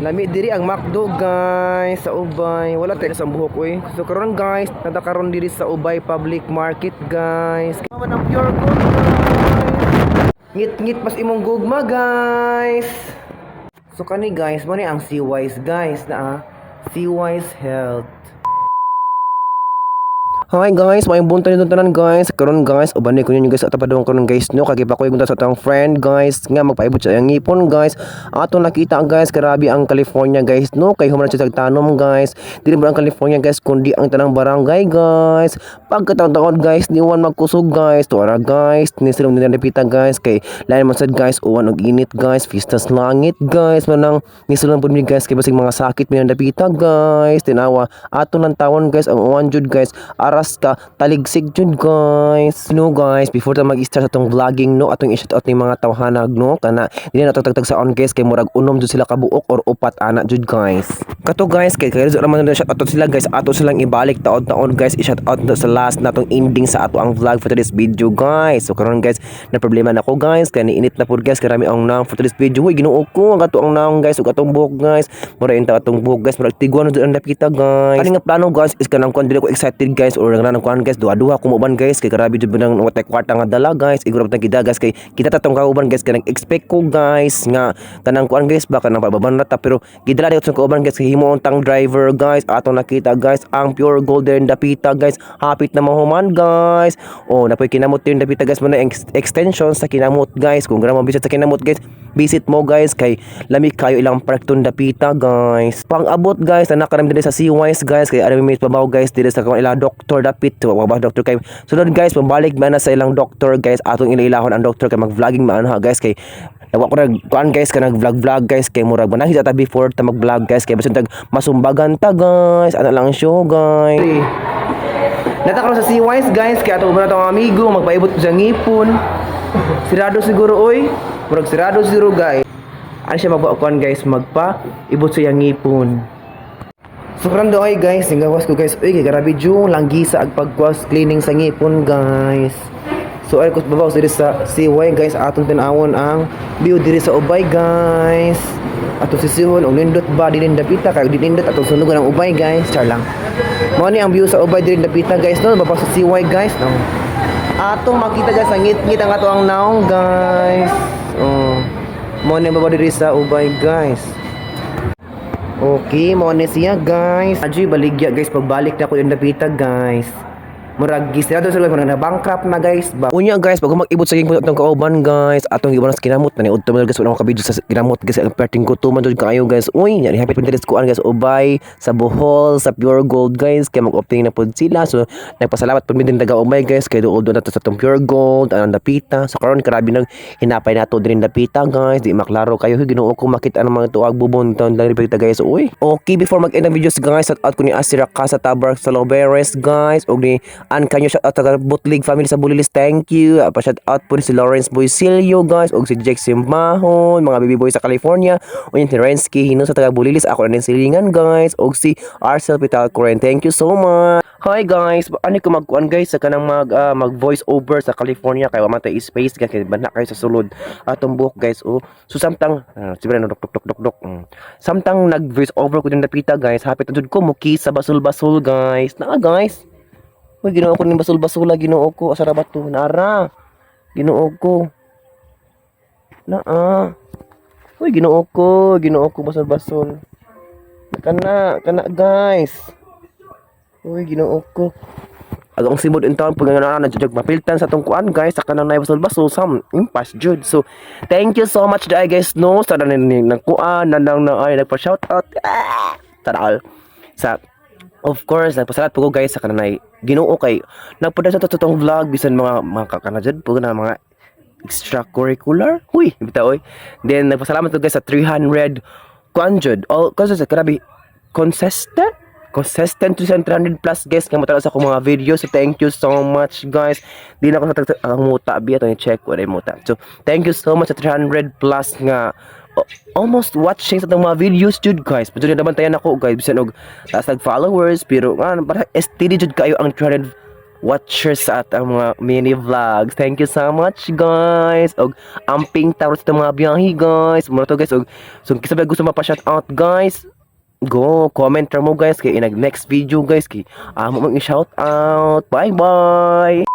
Lami diri ang McDo, guys, sa Ubay. Wala tayo sa buhok, oy. So karon, guys, nata karon diri sa Ubay Public Market, guys. Mama ng Pure Gold, guys. Ngit-ngit mas imong gugma, guys. So kani, guys, mo ni ang Seawise, guys, na ah. Seawise Health. Hi guys, maayong buntag nito tanan, guys. Karon guys, uban ni ko ninyo, guys, at padung karon, guys, no, kay gipakuy sa atong friend, guys, nga magpaibot sa iyang ngipon, guys. Ato nakita, guys, grabe ang California, guys, no, kay human siya sa tanom, guys. Dili ba ang California, guys, kundi ang tanang barangay, guys. Pagkataon-taon, guys, ni uwan magkusog, guys. Tuara, guys, ni sila nila napita, guys, kay lain man sad, guys, uwan og init, guys, fiesta sa langit, guys. Manang ni sila pud mi, guys, kay basig mga sakit mi napita, guys. Tinawa ato lang tawon, guys, ang uwan jud, guys, aras ka taligsig jud, guys, no. Guys, before ta mag-start sa atong vlogging, no, atong i-shout out ni mga tawhanag, no, kana dili na to tagtag sa on, guys, kay murag unom jud sila kabuok or upat ana jud, guys. Kato, guys, kay kay naman na shout out sila, guys, ato silang ibalik taon-taon, guys, i-shout out na sa last natong ending sa ato ang vlog for today's video, guys. So karon, guys, na problema na ko, guys, kay niinit na pud, guys, karami ang naong for today's video. Huy, Ginoo ko, ang ato ang naong, guys, ug atong buhok, guys, mura inta atong buhok, guys, murag tiguan jud ang dapita, guys. Kani nga plano, guys, is kanang kuan, dili ko excited, guys, or nga nang kuan, guys, duha-duha ko moban, guys, kay grabe jud nang watay kwarta nga dala, guys. Iguro ta kita, guys, kay kita tatong kauban, guys, kanang expect ko, guys, nga kanang kuan, guys, baka nang pababan ra ta, pero gidala di ko sa kauban, guys, kay himo tang driver, guys. Atong nakita, guys, ang Pure Golden dapita, guys, hapit na mahuman, guys. Oh, napoy kinamot din dapita, guys, mo na extension sa kinamot, guys. Kung gana mo visit sa kinamot, guys, visit mo, guys, kay lami kayo ilang park tong dapita, guys. Pang-abot, guys, na nakaram diri sa Seawise, guys, kay ari mi pabaw, guys, diri sa ilang doktor dapit wa ba doktor kay sunod, guys, pambalik man na sa ilang doktor, guys. Atong ilailahon ang doktor kay mag-vlogging man ha, guys, kay nawa ko nag kuan, guys, kanang vlog vlog, guys, kay murag manahid ata before ta mag vlog, guys, kay basin tag masumbagan ta, guys. Ana lang show, guys. Nata karon sa Seawise, guys, kay ato ba na tong amigo magpaibot sa ngipon. Sirado siguro, oy. Murag sirado siguro, guys. Ano siya magpa kuan, guys, magpa ibot sa iyang ngipon. So karon doy, guys, gawas ko, guys. Uy, kay grabe jud langgisa ag pagwas cleaning sa ngipon, guys. So ay ko babaw diri sa CY, guys, atong tan-awon ang view diri sa Ubay, guys. Atong sisihon og nindot ba dili dapita, kay di nindot atong sunugan ang Ubay, guys. Char lang. Mao ni ang view sa Ubay diri dapita, guys, no, babaw sa CY, guys, no. Atong makita, guys, ang ngit-ngit ang ato ang naong, guys. Oh. Mao ni ang babaw diri sa Ubay, guys. Okay, mao ni siya, guys. Adyoy baligya, guys, pagbalik na ko yung dapita, guys. Murag gisirado sa lugar, murag na bankrupt na, guys ba. Unya, guys, pag mag-ibot sa ging atong kauban, guys, atong giban sa kinamot na ni udto man, guys, wala ko ka-video sa kinamot, guys, ang perting gutuman jud kaayo, guys. Uy, nya happy pud diri sa kuan, guys, Ubay, sa Bohol, sa Pure Gold, guys, kay mag-opening na pud sila. So nagpasalamat pud mi din taga Ubay, guys, kay duol na to sa atong Pure Gold, anang dapita. So karon grabe nang hinapay nato diri dapita, guys. Di maklaro kayo, huy, Ginoo ko, makita ang mga tuag bubon taon lang dapita, guys. Uy. Okay, before mag-end ang videos, guys, shout out ko ni Asira Casa Tabar sa Loberes, guys, ug ni An kanyo shout out taga Butlig family sa Bulilis. Thank you. Pa shout out po ni si Lawrence Boysilio, guys, ug si Jake Simbahon, mga baby boy sa California, ug si Rensky Hino sa taga Bulilis, ako na din silingan, guys, ug si Arcel Pital Coren. Thank you so much. Hi guys, ano ko magkuan, guys, sa kanang mag voice over sa California kay wa man tay space, guys, kay bana kayo sa sulod atong buhok, guys, oh. So samtang siyempre dok dok dok dok dok. Samtang nag voice over ko din dapita, guys, hapit na jud ko muki sa basul-basul, guys. Naa, guys. Uy, Ginoo ko ning basul-basula, Ginoo ko. Asa ra ba to? Nara. Ginoo ko. Naa. Uy, Ginoo ko, Ginoo ko, basol-basol. Kana, kana, guys. Uy, Ginoo ko. Agong simod in town pag nga na jud mapiltan sa tong kuan, guys, sa kanang nay basol-basol sam impas jud. So thank you so much dai, guys, no, sa nang nang kuan nanang na ay nagpa shout out. Ah! Sana all. Sa of course, nagpasalamat po ko, guys, sa kananay Ginoo kay nagpada sa totoong vlog bisan mga kakana jud po na mga extracurricular. Huy, bitaw oy. Then nagpasalamat ko, guys, sa 300 kuan jud. All kasi sa grabe consistent consistent 300 plus, guys, nga motanaw sa akong mga video. So thank you so much, guys. Di na ako sa ang muta biya to check wala muta. So thank you so much sa 300 plus nga almost watching sa atong mga videos jud, guys. Pero naman tayo nako, guys, bisan og taas nag followers, pero nga para STD jud kayo ang 300 watchers sa atong mga mini vlogs. Thank you so much, guys. Og amping tarot sa mga biyahe, guys. Mura to, guys. Og so kinsa ba gusto mapa shout out, guys, go comment ra mo, guys, kay inag next video, guys, kay amo mang i-shout out. Bye bye.